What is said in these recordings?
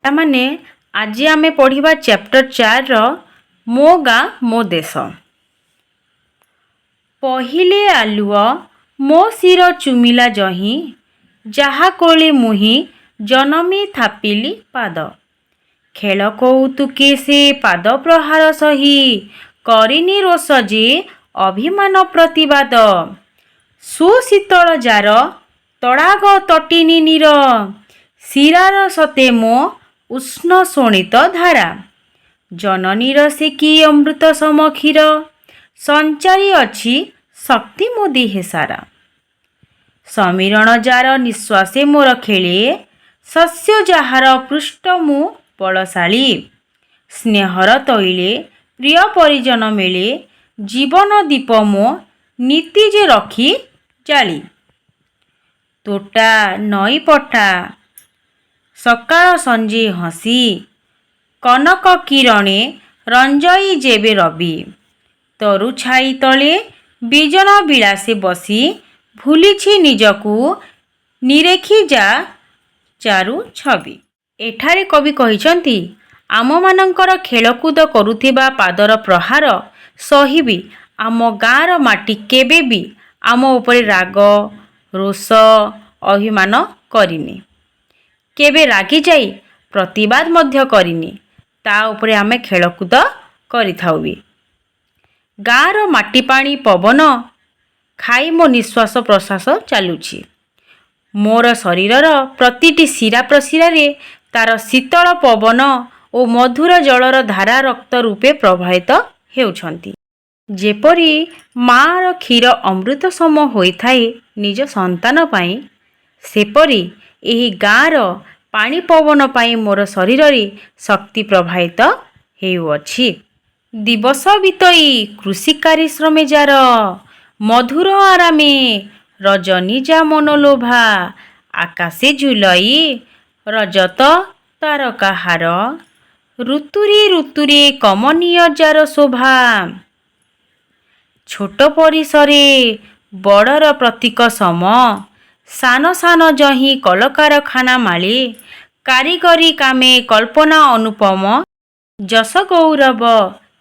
ପିଲାମାନେ, ଆଜି ଆମେ ପଢ଼ିବା ଚାପ୍ଟର 4ର ମୋ ଗାଁ ମୋ ଦେଶ। ପହିଲେ ଆଲୁଅ ମୋ ଶିର ଚୁମିଲା ଯହିଁ, ଯାହା କୋଳେ ମୁହିଁ ଜନମି ଥାପିଲି ପାଦ। ଖେଳ କଉତୁକେ ସେ ପାଦ ପ୍ରହାର ସହି କରିନି ରୋଷ ଯେ ଅଭିମାନ ପ୍ରତିବାଦ। ସୁଶୀତଳ ଯାର ତଡ଼ାଗ ତଟିନୀ ନୀର, ଶିରାର ସତେ ମୋ ଉଷ୍ଣ ଶୋଣିତ ଧାରା। ଜନନୀର ସେ କି ଅମୃତ ସମ କ୍ଷୀର, ସଞ୍ଚାରି ଅଛି ଶକ୍ତି ମୋ ଦେହେ ସାରା। ସମୀରଣ ଯାର ନିଶ୍ୱାସେ ମୋର ଖେଳେ, ଶସ୍ୟ ଯାହାର ପୁଷ୍ଟ ମୁଁ ବଳଶାଳୀ। ସ୍ନେହର ତୈଳେ ପ୍ରିୟ ପରିଜନ ମେଳେ, ଜୀବନ ଦୀପ ମୋ ନିତି ଯେ ରଖି ଜାଳି। ତୋଟା ନଈ ପଠା ସକାଳ ସଞ୍ଜେ ହସି, କନକ କିରଣେ ରଞ୍ଜଇ ଯେବେ ରବି। ତରୁ ଛାଇ ତଳେ ବିଜନ ବିଳାସେ ବସି, ଭୁଲିଛି ନିଜକୁ ନିରେଖି ଯା ଚାରୁ ଛବି। ଏଠାରେ କବି କହିଛନ୍ତି, ଆମମାନଙ୍କର ଖେଳକୁଦ କରୁଥିବା ପାଦର ପ୍ରହାର ସହି ବି ଆମ ଗାଁର ମାଟି କେବେ ବି ଆମ ଉପରେ ରାଗ, ରୋଷ, ଅଭିମାନ କରିନି। କେବେ ରାଗିଯାଇ ପ୍ରତିବାଦ ମଧ୍ୟ କରିନି। ତା ଉପରେ ଆମେ ଖେଳକୁଦ କରିଥାଉ ବି। ଗାଁର ମାଟି, ପାଣି, ପବନ ଖାଇ ମୋ ନିଶ୍ୱାସ ପ୍ରଶ୍ୱାସ ଚାଲୁଛି। ମୋର ଶରୀରର ପ୍ରତିଟି ଶିରା ପ୍ରଶିରାରେ ତାର ଶୀତଳ ପବନ ଓ ମଧୁର ଜଳର ଧାରା ରକ୍ତ ରୂପେ ପ୍ରବାହିତ ହେଉଛନ୍ତି। ଯେପରି ମାଆର କ୍ଷୀର ଅମୃତ ସମ ହୋଇଥାଏ ନିଜ ସନ୍ତାନ ପାଇଁ, ସେପରି ଏହି ଗାଁର ପାଣି ପବନ ପାଇଁ ମୋର ଶରୀରରେ ଶକ୍ତି ପ୍ରବାହିତ ହେଉଅଛି। ଦିବସ ବିତଇ କୃଷିକାରୀ ଶ୍ରମେ ଯାର, ମଧୁର ଆରାମେ ରଜନୀ ଯା ମନୋଲୋଭା। ଆକାଶେ ଝୁଲଇ ରଜତ ତାରକାହାର, ଋତୁରେ ଋତୁରେ କମନୀୟ ଯାର ଶୋଭା। ଛୋଟ ପରିସରେ ବଡ଼ର ପ୍ରତୀକ ସମ, ସାନ ସାନ ଯହିଁ କଳକାରଖାନା ମାଳେ। କାରିଗରୀ କାମେ କଳ୍ପନା ଅନୁପମ, ଯଶ ଗୌରବ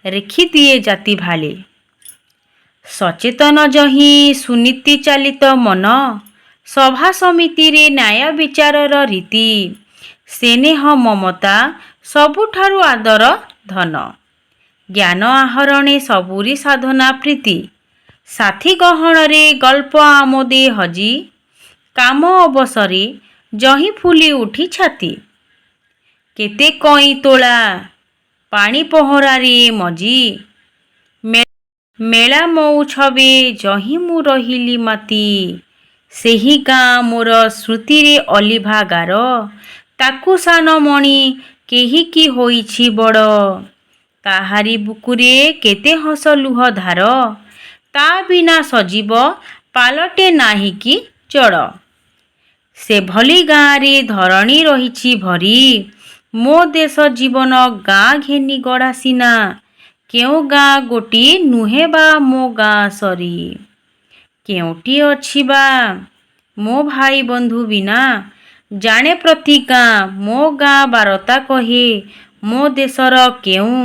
ରେଖିଦିଏ ଜାତି ଭାଳେ। ସଚେତନ ଯହିଁ ସୁନୀତି ଚାଳିତ ମନ, ସଭା ସମିତିରେ ନ୍ୟାୟ ବିଚାରର ରୀତି। ସ୍ନେହ ମମତା ସବୁଠାରୁ ଆଦର ଧନ, ଜ୍ଞାନ ଆହରଣେ ସବୁରି ସାଧନା ପ୍ରୀତି। ସାଥୀ ଗହଣରେ ଗଳ୍ପ ଆମୋଦେ ହଜି, କାମ ଅବସରେ ଯହିଁ ଫୁଲି ଉଠି ଛାତି। କେତେ କଇଁ ତୋଳା ପାଣି ପହଁରାରେ ମଜି, ମେଳା ମଉଛବେ ଯହିଁ ମୁଁ ରହିଲି ମାତି। ସେହି ଗାଁ ମୋର ସ୍ମୃତିରେ ଅଲିଭା ଗାର, ତାକୁ ସାନ ମଣି କେହି କି ହୋଇଛି ବଡ଼। ତାହାରି ବୁକୁରେ କେତେ ହସ ଲୁହ ଧାର, ତା ବିନା ସଜୀବ ପାଲଟେ ନାହିଁ କି ଜଡ଼। ସେଭଳି ଗାଁରେ ଧରଣୀ ରହିଛି ଭରି, ମୋ ଦେଶ ଜୀବନ ଗାଁ ଘେନି ଗଢ଼ା ସିନା। କେଉଁ ଗାଁ ଗୋଟି ନୁହେଁ ବା ମୋ ଗାଁ ସରି, କେଉଁଟି ଅଛି ବା ମୋ ଭାଇ ବନ୍ଧୁ ବିନା। ଜାଣେ ପ୍ରତି ଗାଁ ମୋ ଗାଁ ବାରତା କହେ, ମୋ ଦେଶର କେଉଁ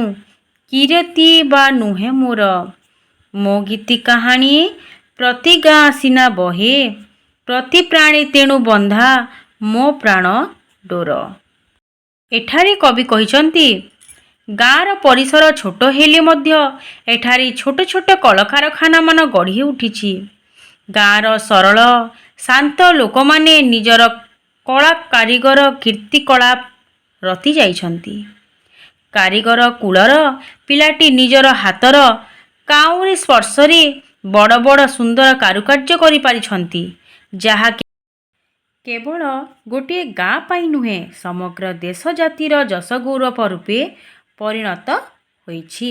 କୀର୍ତ୍ତି ବା ନୁହେଁ ମୋର। ମୋ ଗୀତି କାହାଣୀ ପ୍ରତି ଗାଁ ସିନା ବହେ, ପ୍ରତି ପ୍ରାଣେ ତେଣୁ ବନ୍ଧା ମୋ ପ୍ରାଣ ଡୋର। ଏଠାରେ କବି କହିଛନ୍ତି, ଗାଁର ପରିସର ଛୋଟ ହେଲେ ମଧ୍ୟ ଏଠାରେ ଛୋଟ ଛୋଟ କଳକାରଖାନାମାନ ଗଢ଼ି ଉଠିଛି। ଗାଁର ସରଳ ଶାନ୍ତ ଲୋକମାନେ ନିଜର କଳା କାରିଗର କୀର୍ତ୍ତିକଳାପ ରତି ଯାଇଛନ୍ତି। କାରିଗର କୁଳର ପିଲାଟି ନିଜର ହାତର କାଉଁରୀ ସ୍ପର୍ଶରେ ବଡ଼ ବଡ଼ ସୁନ୍ଦର କାରୁକାର୍ଯ୍ୟ କରିପାରିଛନ୍ତି, ଯାହା କେବଳ ଗୋଟିଏ ଗାଁ ପାଇଁ ନୁହେଁ, ସମଗ୍ର ଦେଶ ଜାତିର ଯଶଗୌରବ ରୂପେ ପରିଣତ ହୋଇଛି।